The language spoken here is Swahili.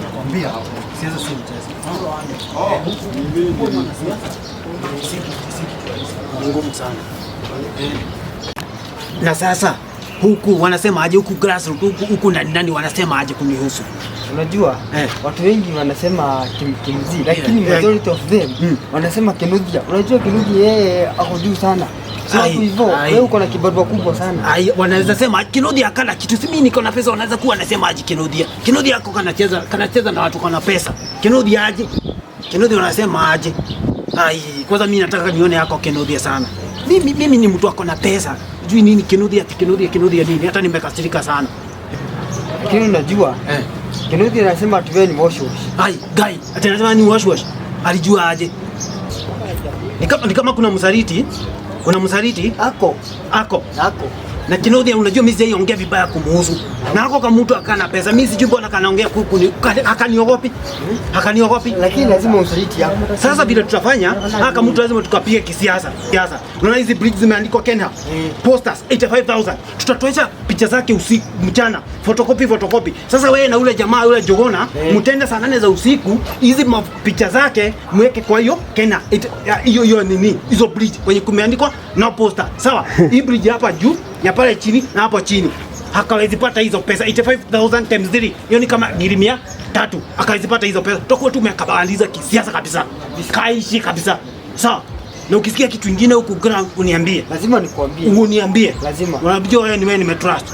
Nakwambia siasa si mchezo. Huku mwanasiasa si kitu rahisi. Ni ngumu sana. Na sasa huku wanasema aje huku grassroots, huku ndani ndani wanasema aje kunihusu? Unajua, watu wengi wanasema Kimzi, lakini majority of them wanasema Kinuthia. Unajua Kinuthia yeye ako juu sana. So Ai, hapo hivyo ai. wewe uko na kibarua kubwa sana. Ai, wanaweza sema Kinuthia akana kitu, si mimi niko na pesa, wanaweza kuwa wanasema aje Kinuthia. Kinuthia ako kanacheza na watu kana pesa. Kinuthia aje? Kinuthia wanasema aje? Ai, kwanza mimi nataka nione yako Kinuthia sana. Mimi ni mtu ako na pesa. Sijui nini Kinuthia, ati Kinuthia, Kinuthia nini? Hata nimekasirika sana. Lakini unajua, Kinuthia anasema ati wewe ni wash wash. Ai, guy, ati anasema ni wash wash. Alijua aje? Ni kama kuna msaliti, kuna msaliti Ako ako ako. Na Kinuthia, unajua mimi sijaongea vibaya kumuhusu. Na ako kama mtu akana pesa, mimi sijui mbona kanaongea kuku ni akaniogopi. Akaniogopi. Lakini lazima usaliti yako. Sasa vile tutafanya, haka mtu lazima tukapige kisiasa. Siasa. Unaona hizi bridge zimeandikwa Kenya. Posters 85,000. Tutatoesha picha zake usiku mchana. Photocopy, photocopy. Sasa wewe na ule jamaa ule Jogona mtende saa 8 za usiku hizi picha zake mweke kwa hiyo Kenya. Hiyo hiyo nini? Hizo bridge kwenye kumeandikwa no poster. Sawa? Hii bridge hapa juu, ya pale chini na hapo chini. Hakawezi pata hizo pesa 85,000 times 3. Hiyo ni kama ngiri 300. Akawezi pata hizo pesa. Tutakuwa tumekabaliza kisiasa kabisa. Kaishi kabisa. Sawa? Na ukisikia kitu kingine huku ground uniambie. Lazima nikwambie. Uniambie. Lazima. Unajua wewe ni wewe nimetrust.